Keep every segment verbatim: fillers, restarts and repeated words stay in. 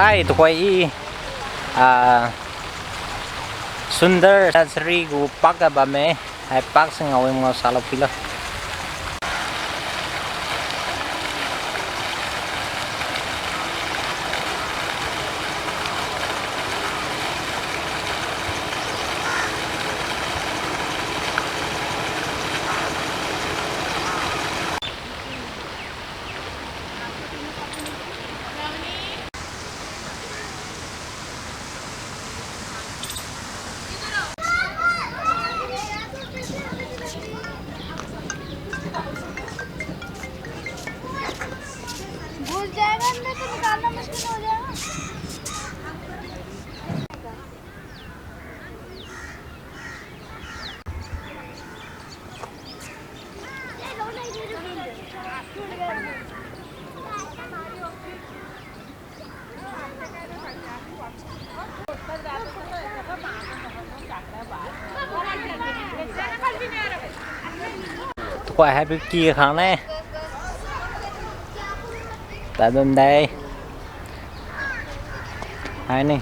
Hai, tuhoi i, ah, Sundar Nursery gu park ga bamme, hai park se ngao-e, ngao salo phuilo. घुस जाएगा अंदर तो निकालना मुश्किल हो जाएगा। Tuhoi haibo ki khang ne. Tadon dai. Haini.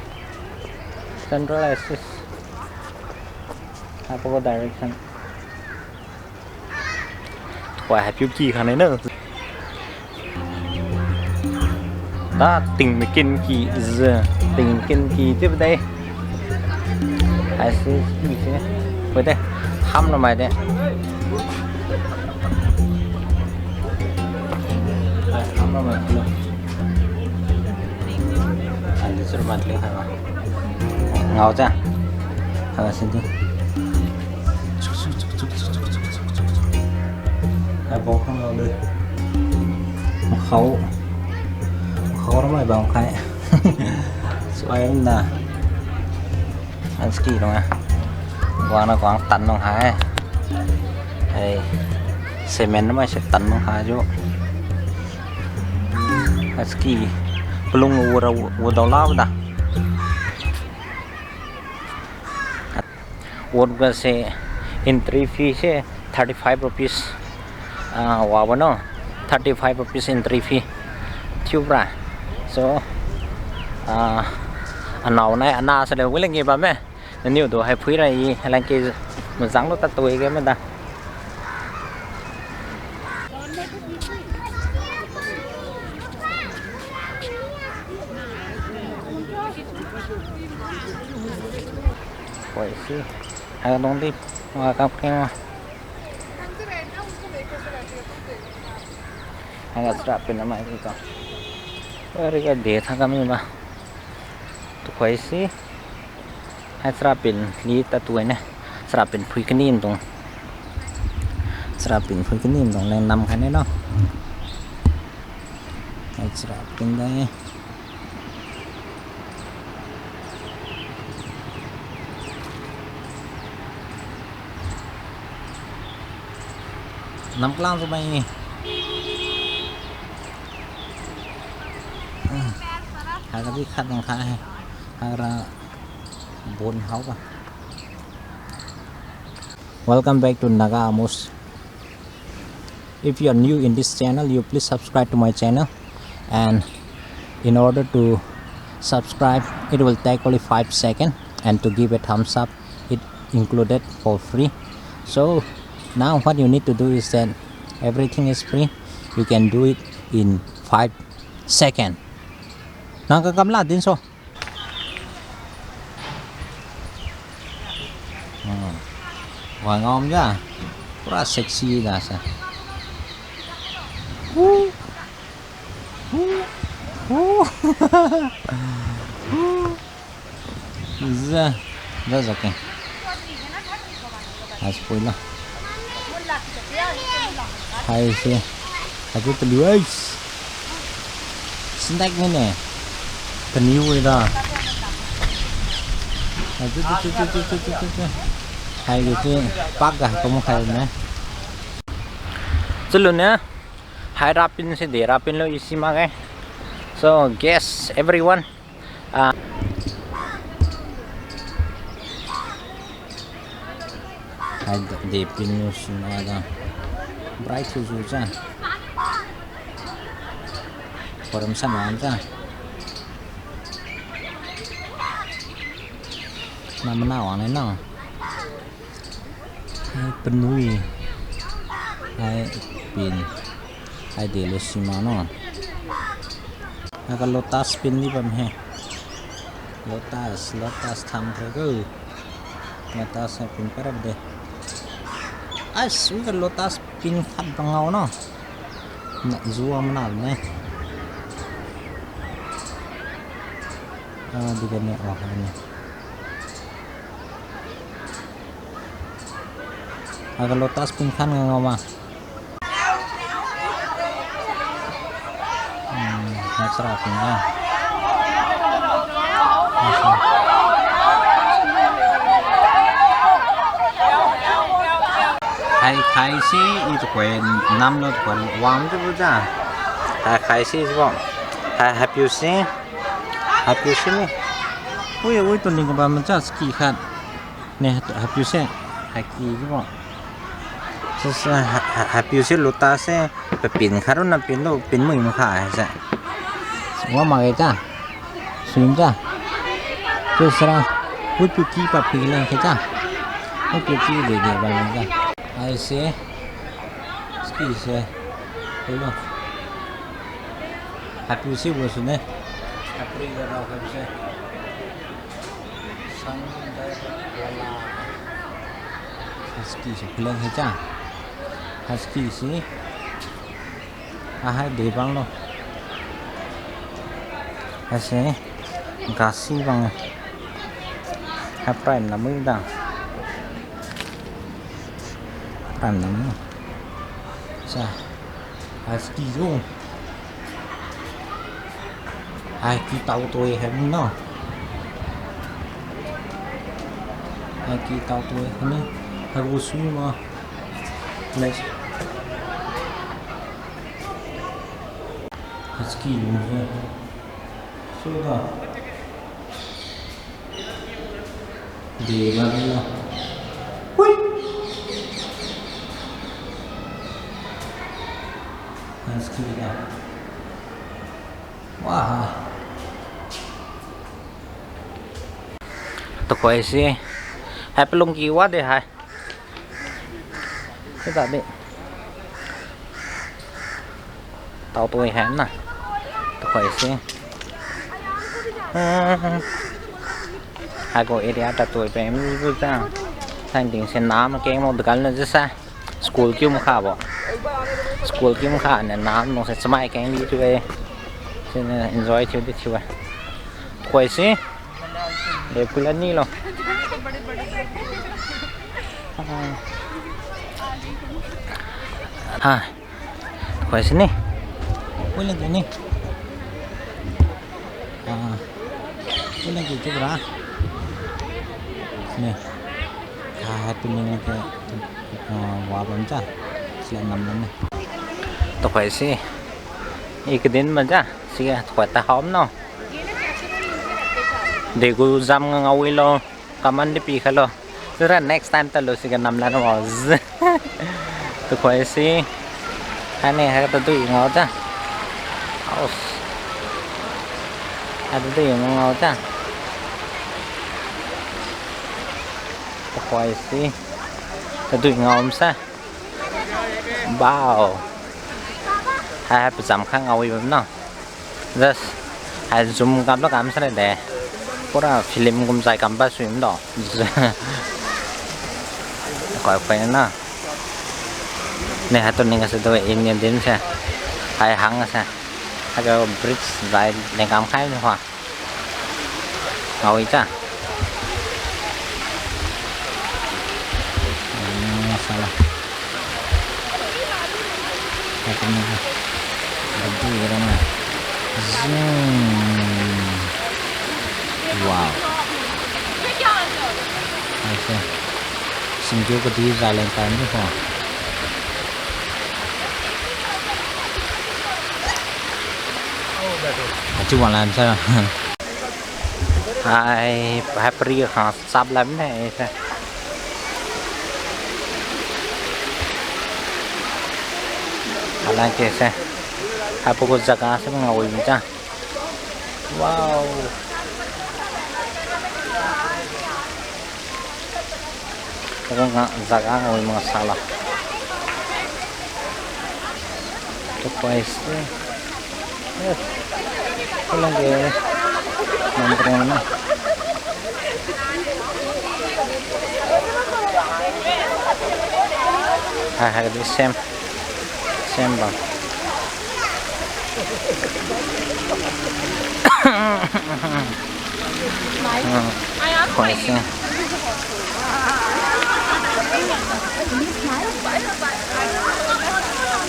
Central axis. Haibo direction. Tuhoi haipiu ki khang ne na. Da tingmi kin ki ji, tingmi kin ki chiubo de. Haisi ki se. Phuide. Ham lo mai de. Hai, ham lo mai phuilo. Aliu chur mat liu haibo. Ngao ja. Haga sidi. Haibo khang ngao de. Makhao. Makhao ramai bam khai. Suai na. Aski dong a. Wang na wang tan dong hai. Hai. Cement mai se tan dong hai jo. Aski. Palung wara wadao la da. Wot ga se entry fee se thirty five rupees, ah, wabo no, thirty five rupees entry fee. Thiu bra. So, ah, anao nai ana sale willing ge bamme. Naniu tu hai phuira i, halang ke mazang lo ta tui ge mada. Koi si. Haga dong di. Wa kam keng wa. Haga chara pin na mai di ka. Wa ri ga de tha kami ba. Tukhoi si. Hai chara pin li ta tuai ne. Chara pin phui kani dung. Chara pin phui kani dung leng nam khai ne no. Hai chara pin dai. Nam klang su mai ni. Hmm. Haga di khat nang khai. Haga ra bon hao ba. Welcome back to Naga Amos. If you are new in this channel, you please subscribe to my channel. And in order to subscribe, it will take only five seconds. And to give a thumbs up, it included for free. So now what you need to do is that everything is free. You can do it in five seconds. Nang ka kamla din so. Hmm. Wah, ngam ja. Pura sexy da sa. Hu. Hu. Hu. Hu. Za. Za, za, okay. Hai, spoil la. Hai se. Haitu taliu ai. Snack ni ne. Taniu ai da. Haitu, tu, tu. Hai tu, tu. Pak ga kamu khai ne. Chulu ne. Hai rapin se de rapin lo isi makge. So, guests, everyone. Ah. Hai de, de pin lu sina da. Bright su su cha. Koram sa ma cha. Namana wang ne na. Hai panui. Hai pin. Hai de lo sima no. Haiga lotus pin di bam he. Lotus, lotus tham khe gu. Lotus hai pin parap de. As, wiga lotus pin khat bangao no. Na, zuwa mana ne. Ah, di ga ne, oh, hai ne. Haiga lotus pin khat ngao ma. Hmm, hai chara pin ga. Hai khai si, i tu koi nam lo tu koi wang tu bu ja. Hai khai si jibo. Hai, hai piu si. Hai piu si ni. Ui, ui, tu ning ba ma ja ski khat. Ne, hai piu se, hai ki jibo. Sisa, ha, ha, hai piu se lotus se, papin kharuna pin lo, pin mui makha hai se. Wa ma ge ja. Suin ja. Tu sira, ui piu ki pa pin lang khe ja. Ui piu ki de de ba lang ja. Hai se, ski se, ui lo. Hai piu se bo su ne. Hai pri ga rao hai se. Husky si puleng hai cha. Husky si. Ahai de bang lo. Haise gasi bang. Hai prime na mui dang. Prime na mui. Sa. Husky zong. Hai ki tao toi hai ni no. Hai ki tao toi hai ni. Hai gu sui ma. Next. Husky lung se. Su da. De ba ni no. Hui. Husky da. Wah. Tukhoi si. Hai palung ki wa de hai. Kita di. Tao toi hai na. Tukhoi si. Hmm. Haigu area ta toi pe mi bu ta. Sang ding se nam keng mo dukan na jisa. School kiu makha bo. School kiu makha ne nam nung se chamai keng di thiu-e. Siniu enjoy thiu di thiu-e. Khoi si. De pula ni lo. Ha. Khoi si ni. Pula ni. Ah, tu lagi tu bra. Ni. Ah, tu ni ke, ah, wa bam cha. Sila nam nam ni. Tukhoi si. Ik din ma cha. Sige, tukhoi ta hom no. Degu jam nga ngawi lo. Comment di pi khalo. Sira next time talu siga namlan wa. Tukhoi si. Hani ha tadui ngao ta. Aus. Ha tadui ngao ta. Tukhoi si. Tadui ngao sa. Bao. Ha ha pajam kha ngawi bam no. Just, hai zoom kam lo kam sara de. Pura film kum jai kam ba suim do. Koi koi na. Ne hai tu ning ase do Indian din se. Hai hang ase. Hai ka bridge jai ne kam khai ni hua. Ngawi cha. Hmm, masala. Kata ni ha. Bagi orang ah. Zoom. Wow. Nice. Singju ko di jalan tan ni ho. Achu wanglan sa. Hai, hai pari kha sap lam ne, eh, sa. Alang ke sa. Hai pagu jaga sa ngawi mi cha. Wow. Kung nga zaga ngui masa la. Tukhoi se. Eh. Kulang ke. Nampreng na. Hai, hai, di same. Same bang. Hmm. Tukhoi se.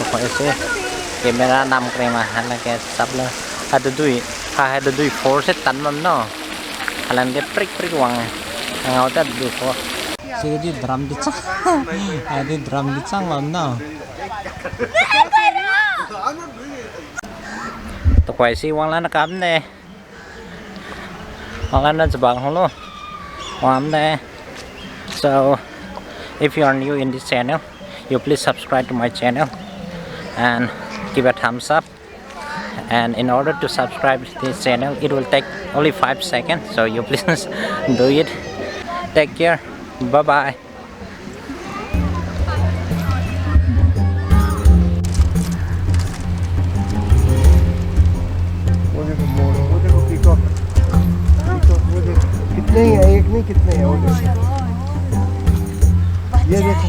Tukhoi se. Camera nampreng ma, hala ke sap lo. Hadu dui, ha, hadu dui four se tan bam no. Halan de prik prik wang. Ngao ta du ko. Sidi drum di chang. Adi drum di chang bam no. Tukhoi se wanglan kam de. Wanglan na chabang holo. Wang de. So, if you are new in this channel, you please subscribe to my channel and give a thumbs up. And in order to subscribe this channel, it will take only five seconds, so you please do it. Take care. Bye bye. वो देखो मोर, वो देखो peacock. Peacock, वो देखो। कितने ही है, एक नहीं, कितने हैं, वो देखो। ये देखो,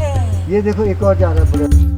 ये देखो, एक और जा रहा है बड़ा।